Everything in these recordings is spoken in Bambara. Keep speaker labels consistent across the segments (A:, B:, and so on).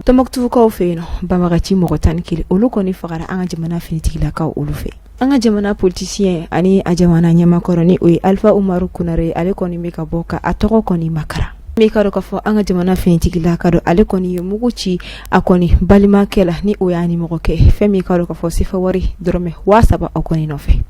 A: Tɔnbukutukaw fɛ yen nɔ, banbagaci mɔgɔ 11 olu kɔni fagara an ka jamana finitigilakaw olu fɛ. An ka jamana politicien ani a jamana ɲɛmakɔrɔ ni o ye Alifa Umaru Konare, ale kɔni bɛ ka bɔ ka a tɔgɔ kɔni makara. Min ka dɔn k'a fɔ an ka jamana finitigilaka dɔ, ale kɔni ye mugu ci a kɔni balimakɛ la, ni o y'a nimɔgɔkɛ, fɛn min ka dɔn k'a fɔ sefa wari dɔrɔmɛ 3000 o kɔni nɔfɛ.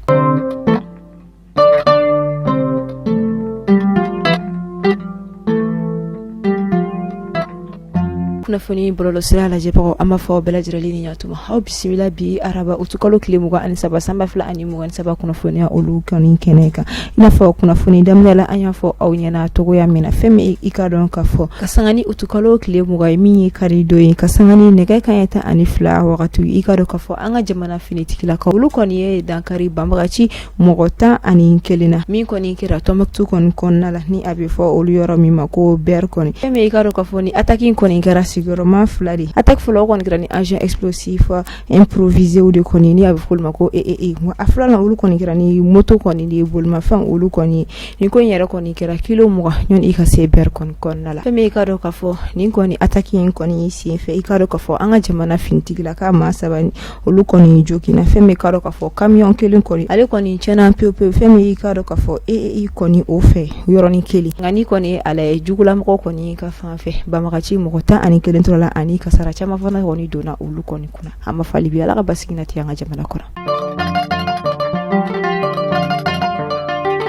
A: Kunnafoni bɔlɔlɔsira lajɛbagaw, an b'a fɔ bɛɛ lajɛlen ni ɲatuma, aw bisimila bi araba utukalo tile 23 san 2023 kunnafoniya olu kɔni kɛnɛ kan. I n'a fɔ kunnafoni daminɛ la, an y'a fɔ aw ɲɛna cogoya min na, fɛn min i ka dɔn ka fɔ ka sanga ni utukalo tile 20 ye, min ye kari don ye, ka sanga ni nɛgɛ kanɲɛ 12 wagati, i ka dɔn ka fɔ an ka jamana finitigilakaw olu kɔni ye dankari banbagaci mɔgɔ 11 na, min kɔni kɛra Tɔnbukutu kɔni kɔnɔna la, ni a bɛ fɔ olu yɔrɔ min ma ko Bɛri kɔni. Fɛn min i ka dɔn k'a fɔ ni attaque in kɔni kɛra sigiyɔrɔma fila de. Attaque fɔlɔ, o kɔni kɛra ni engin explosif improvisé de kɔni, ni a bɛ fɔ olu ma ko EEE. A filanan, olu kɔni kɛra ni moto kɔni de ye, bolimafɛn olu kɔni. Nin ko in yɛrɛ kɔni kɛra kilo 20 ɲɔni i ka se Bɛri kɔni kɔnɔna la. Fɛn min i ka dɔn k'a fɔ nin kɔni attaque in kɔni senfɛ, i ka dɔn k'a fɔ an ka jamana finitigilaka maa saba olu kɔni joginna. Fɛn min ka dɔn k'a fɔ camion kelen kɔni, ale kɔni tiɲɛna pewu pewu, fɛn min i ka dɔn k'a fɔ EEE kɔni o fɛ yɔrɔnin kelen. Nka ni kɔni ye ala ye, jugulamɔgɔ kɔni ka fan fɛ, banbagaci mɔgɔ 11 tora la, ani kasara caman fana kɔni donna olu kɔni kunna. An ma fali bi, Ala ka basigi nati an ka jamana kɔnɔ.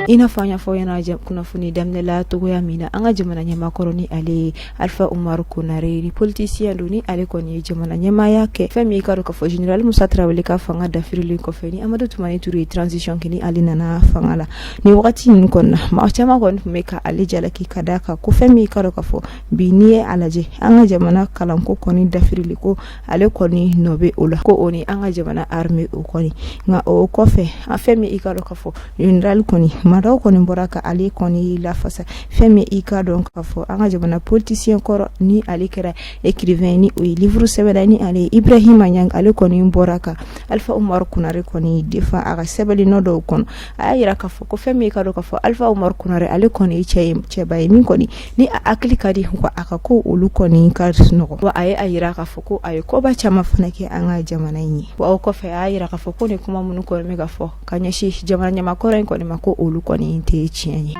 A: I n'a fɔ an y'a fɔ ɲɛna kunnafoni daminɛ la cogoya min na, an ka jamana ɲɛmakɔrɔ ni ale ye Alifa Umaru Konare, ni politicien don, ni ale kɔni ye jamana ɲɛmaaya kɛ, fɛn min i ka dɔn k'a fɔ général Musa Tarawele ka fanga dafirilen kɔfɛ, ni Amadu Tumani Ture ye transition kɛ, ni ale nana fanga la ni wagati ninnu kɔnɔna, maa caman kɔni tun bɛ ka ale jalaki ka d'a kan ko fɛn min i ka dɔn k'a fɔ bi n'i ye a lajɛ, an ka jamana kalanko kɔni dafirili ko ale kɔni nɔ bɛ o la, ko o ni an ka jamana armée o kɔni. Nka o kɔfɛ, a fɛn min i ka dɔn k'a fɔ général kɔni, maa dɔw kɔni bɔra ka ale kɔni lafasa. Fɛn min i ka dɔn k'a fɔ an ka jamana politicien kɔrɔ, ni ale kɛra écrivain, ni o ye livre sɛbɛnna, ni ale ye Ibrahima Niang, ale kɔni bɔra ka Alifa Umaru Konare kɔni défend a ka sɛbɛnni nɔ dɔw kɔnɔ. A y'a jira k'a fɔ ko fɛn min i ka dɔn k'a fɔ Alifa Umaru Konare, ale kɔni ye cɛ ye, cɛba ye min kɔni ni a hakili ka di, wa a ka ko olu kɔni ka nɔgɔ. Wa a ye a jira k'a fɔ ko a ye koba caman fana kɛ an ka jamana in ye. Wa o kɔfɛ, a y'a jira k'a fɔ ko ni kuma minnu kɔni bɛ ka fɔ ka ɲɛsin jamana ɲɛmakɔrɔ in kɔni ma, ko olu kɔni tɛ tiɲɛ ye.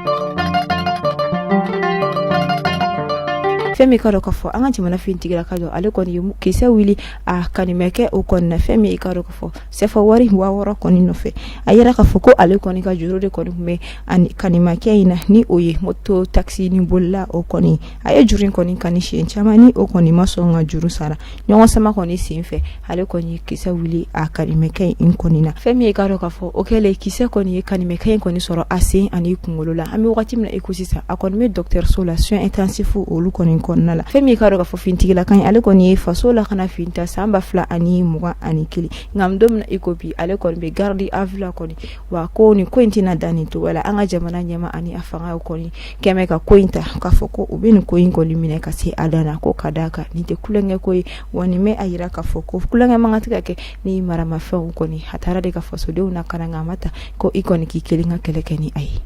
A: Fɛn min ka dɔn k'a fɔ an ka jamana finitigilaka dɔ, ale kɔni ye kisɛ wuli a kanimɛkɛ o kɔni na, fɛn min i ka dɔn k'a fɔ sefa wari 6000 kɔni nɔfɛ. A yira k'a fɔ ko ale kɔni ka juru de kɔni tun bɛ ani kanimakɛ in na, ni o ye moto taxi ni bolila o kɔni. A ye juru in kɔni kani siɲɛ caman, ni o kɔni ma sɔn ka juru sara. Ɲɔgɔn sama kɔni senfɛ, ale kɔni ye kisɛ wuli a kanimɛkɛ in kɔni na. Fɛn min ye ka dɔn k'a fɔ o kɛlen, kisɛ kɔni ye kanimɛkɛ in kɔni sɔrɔ a sen ani kunkolo la. An bɛ wagati min na i ko sisan, a kɔni bɛ dɔgɔtɔrɔso la, soins intensifs olu kɔni kɔnɔna la. Fɛn min ka dɔn k'a fɔ finitigilaka in, ale kɔni ye faso lakana fini ta san 2021. Nka an bɛ don min na i ko bi, ale kɔni bɛ garde à vue la kɔni. Wa ko nin ko in tɛna dan nin cogo la. An ka jamana ɲɛma ani a fanga kɔni kɛmɛ ka ko in ta k'a fɔ ko u bɛ nin ko in kɔni minɛ ka se a dan na, ko ka d'a kan nin tɛ tulonkɛ ko ye. Wa nin bɛ a jira k'a fɔ ko tulonkɛ man kan tɛ ka kɛ ni maramafɛnw kɔni. A taara de ka fasodenw lakana, nka a ma ta ko i kɔni k'i kelen ka kɛlɛ kɛ ni a ye.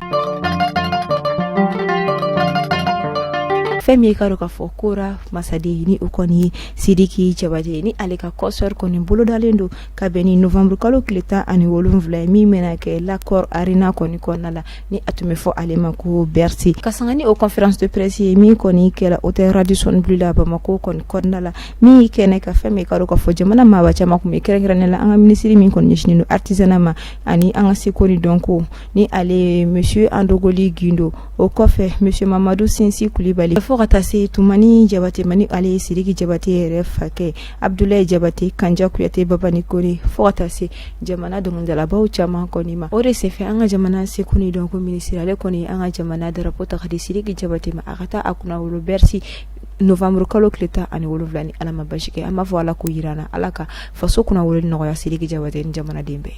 A: Fɛn min ye ka dɔn k'a fɔ kora masaden, ni o kɔni ye Sidiki Jabate, ni ale ka concert kɔni bolodalen don ka bɛn ni novembre kalo tile 17 ye, min bɛna kɛ l'Accor Arena kɔni kɔnɔna la, ni a tun bɛ fɔ ale ma ko Bercy. Ka sanga ni o conférence de presse ye min kɔni kɛra hôtel Radisson Blu la Bamakɔ kɔni kɔnɔna la, min y'i kɛnɛ ka fɛn min ka dɔn k'a fɔ jamana maaba caman tun bɛ, kɛrɛnkɛrɛnnen la an ka minisiri min kɔni ɲɛsinnen don artisanat ma ani an ka seko ni dɔnko, ni ale ye monsieur Andogoli Gindo. O kɔfɛ, monsieur Mamadu Sinsi Kulibali, fo ka taa se Tumani Jabate ma, ni ale ye Sidiki Jabate yɛrɛ fakɛ Abdulayi Jabate, Kanja Kuyate, Babani Kone, fo ka taa se jamana dɔnkilidalabaw caman kɔni ma. O de senfɛ, an ka jamana seko ni dɔnko minisiri, ale kɔni an ka jamana drapeau ta ka di Sidiki Jabate ma, a ka taa a kunnawolo Bercy novembre kalo tile 17, ni Ala ma basi kɛ. An b'a fɔ Ala k'o jira an na, Ala ka faso kunnawolo nɔgɔya Sidiki Jabate ni jamanaden bɛɛ.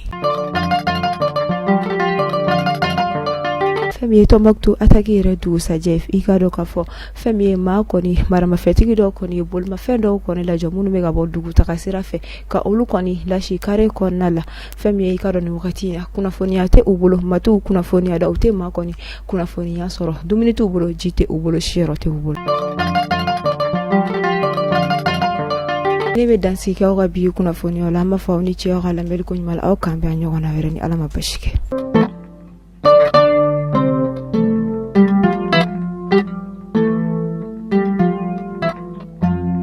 A: Fɛn min ye Tɔnbukutu attaque yɛrɛ dugusajɛ, i ka dɔn k'a fɔ fɛn min ye maa kɔni maramafɛntigi dɔw kɔni ye bolimafɛn dɔw kɔni lajɔ minnu bɛ ka bɔ dugutaga sira fɛ, ka olu kɔni lasi kare kɔnɔna la. Fɛn min ye i ka dɔn nin wagati in na, kunnafoniya tɛ u bolo, maa t'u kunnafoniya da, u tɛ maa kɔni kunnafoniya sɔrɔ, dumuni t'u bolo, ji tɛ u bolo, siyɔrɔ tɛ u bolo. Ne bɛ dansigi kɛ aw ka bi kunnafoniyaw la. An b'a fɔ aw ni ce aw ka lamɛnni ko ɲuman la. Aw k'an bɛn a ɲɔgɔn na wɛrɛ ni Ala ma basi kɛ.